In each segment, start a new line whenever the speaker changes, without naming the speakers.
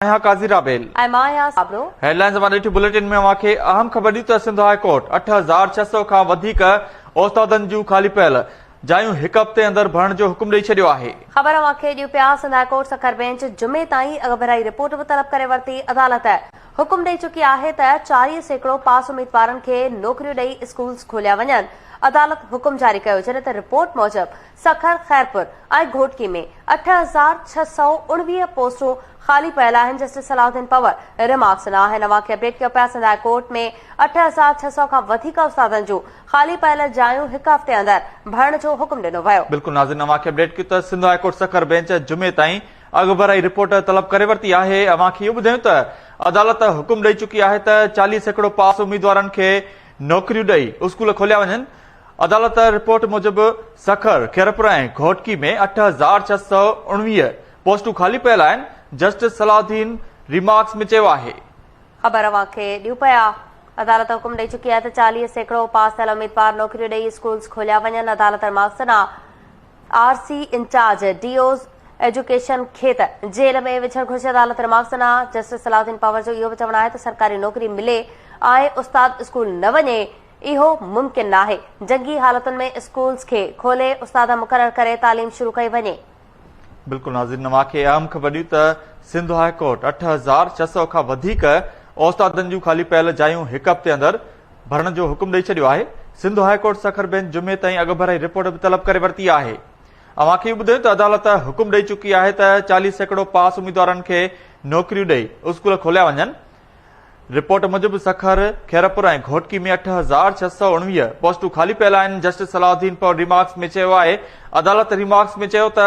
آهيان قاضي رابيل.
۽ مان آهيان صابرو.
هيڊلائنز اوهان ڏٺي بليٽن ۾ اوهان کي اهم خبر ڏيون ته سنڌ هاء ڪورٽ 8600 کان وڌيڪ استادن جون خالي پيل جايون هڪ هفتي اندر ڀرڻ جو حڪم ڏئي ڇڏيو آهي.
خبر اوهان کي ڏيون پيا Sindh high court Sukkur bench جمعي تائين اڳڀرائي رپورٽ به طلب ڪري ورتي، عدالت حڪم ڏئي چڪي آهي ته 40% پاس اميدوارن کي نوڪريون ڏئي اسڪولز کوليا وڃن، عدالت حڪم جاري ڪيو جڏهن ته رپورٽ موجب سکر، خيرپور ۽ گهوٽڪي ۾ 8619 پوسٽون خالي پيل آهن، جسٽس صلاح الدين پنهور ريمارڪس ڏنا آهن، اوهان کي اپڊيٽ ڪيو پيا سنڌ هاء ڪورٽ ۾ 8600 کان وڌيڪ استادن جون خالي پيل جايون هڪ هفتي اندر ڀرڻ جو حڪم ڏنو ويو.
بلڪل ناظرين اوهان کي اپڊيٽ ڪيون ته Sindh high court Sukkur bench جمعي تائين اڳڀرائي رپورٽ طلب ڪري ورتي آهي، اوهان کي اهو ٻڌايون ته عدالت حڪم ڏئي چڪي آهي ته 40% پاس اميدوارن کي نوڪريون ڏئي اسڪول کوليا وڃن، عدالت رپورٽ موجب سکر، خيرپور ۽ گهوٽڪي ۾ 8619 پوسٽون خالي پيل آهن، جسٽس صلاح الدين ريمارڪس ۾ چيو آهي.
خبر اوهان کي ڏيون پيا، عدالت حڪم ڏئي چڪي آهي ته 40% پاس ٿيل اميدوار نوڪريون ڏئي اسڪولز کوليا وڃن، عدالت ريمارڪس ڏنا R C incharge D Os education کي ته جيل ۾ وجهڻ گهرجي، عدالت ريمارڪس ڏنا جسٽس صلاح الدين پنهور جو اهو به چوڻ آهي ته سرڪاري نوڪري ملي ۽ استاد اسڪول نه وڃي اهو ممڪن ناهي، جنگي حالتن ۾ اسڪولز کي کولي استاد مقرر ڪري تعليم شروع ڪئي وڃي.
بلڪل ناظرين اوهان کي اهم خبر ڏيون ته سنڌ هاء ڪورٽ 8600 کان وڌيڪ استادن جون خالي پيل جايون هڪ هفتي اندر ڀرڻ جو حڪم ڏئي ڇڏيو آهي. Sindh high court Sukkur bench جمعي تائين اڳڀرائي رپورٽ به طلب ڪري ورتي آهي. اوهان کي اهو ٻڌايون ته عدالت حڪم ڏئي چڪي آهي ته 40% پاس اميدوارن کي نوڪريون ڏئي اسڪول کوليا وڃن. رپورٽ موجب سکر، خيرپور ۽ گهوٽڪي ۾ 8619 پوسٽون خالي پيل آهن، جسٽس صلاح الدين پنهور ريمارڪس ۾ چيو آهي عدالت ريمارڪس ۾ چيو ته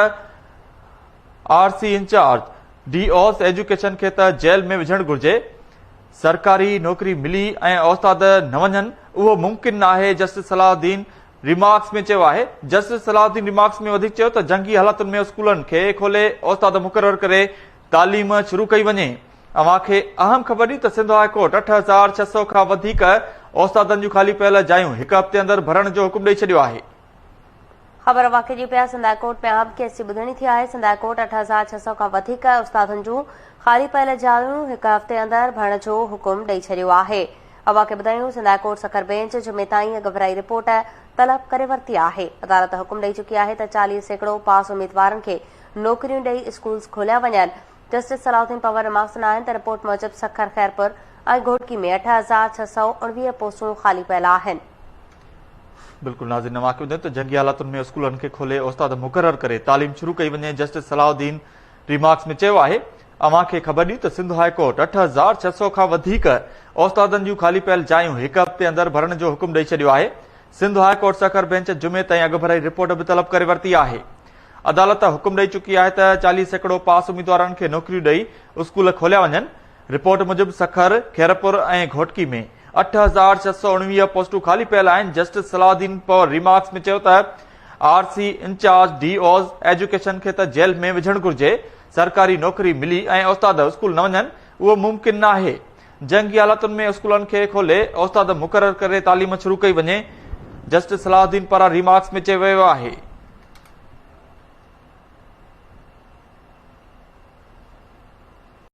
R C incharge D Os education کي ته جيل ۾ وجهڻ گهرجي، سرڪاري نوڪري ملي ۽ استاد نه وڃن اهو ممڪن ناهي، جسٽس صلاح الدين ريمارڪس ۾ چيو آهي جسٽس صلاح الدين ريمارڪس ۾ وڌيڪ چيو ته جنگي حالتن ۾ اسڪولن کي کولي استاد مقرر ڪري تعليم شروع ڪئي وڃي. اوهان کي اهم خبر ڏيون ته سنڌ هاء ڪورٽ 8600 کان وڌيڪ استادن جون خالي پيل جايون هڪ هفتي اندر ڀرڻ جو حڪم ڏئي ڇڏيو آهي.
خبر اوهان کي ڏيون پيا سنڌ هاء ڪورٽ ۾ اهم ڪيس جي ٻڌڻي ٿي آهي، سنڌ هاء ڪورٽ 8600 کان وڌيڪ استادن جون خالي پيل جايون هڪ هفتي اندر ڀرڻ جو حڪم ڏئي ڇڏيو آهي. اوهان کي ٻڌايون Sindh high court Sukkur bench جمعي تائين اڳڀرائي رپورٽ طلب ڪري ورتي آهي. عدالت حڪم ڏئي چڪي آهي ته 40% پاس اميدوارن کي نوڪريون ڏئي اسڪولز کوليا وڃن. جسٽس صلاح الدين پنهور ريمارڪس ڏنا آهن ته رپورٽ موجب سکر، خيرپور ۽ گهوٽڪي ۾ 8619 پوسٽون خالي پيل آهن.
بلڪل ناظرين اوهان کي ٻڌايون ته جنگي حالتن ۾ اسڪولن کي کولي استاد مقرر ڪري تعليم شروع ڪئي وڃي جسٽس صلاح الدين ريمارڪس ۾ چيو آهي اوهان کي خبر ڏيون ته سنڌ هاء ڪورٽ 8600 کان وڌيڪ استادن جون خالي پيل جايون هڪ هفتي اندر ڀرڻ جو حڪم ڏئي ڇڏيو آهي Sindh high court Sukkur bench جمعي تائين اڳڀرائي رپورٽ به طلب ڪري ورتي آهي. عدالت حڪم ڏئي چڪي آهي ته 40% پاس اميدوارن کي نوڪريون ڏئي اسڪول کوليا وڃن. رپورٽ موجب سکر، خيرپور ۽ گهوٽڪي ۾ 8619 پوسٽون خالي پيل آهن. جسٽس صلاح الدين پنهور ريمارڪس ۾ چيو ته R C incharge D Os education کي ته جيل ۾ وجهڻ گهرجي، سرڪاري نوڪري ملي ۽ استاد اسڪول نه وڃن اهو ممڪن ناهي. جنگي حالتن ۾ اسڪولن کي کولي استاد مقرر ڪري تعليم شروع ڪئي وڃي، جسٽس صلاح الدين پاران ريمارڪس ۾ چيو ويو آهي.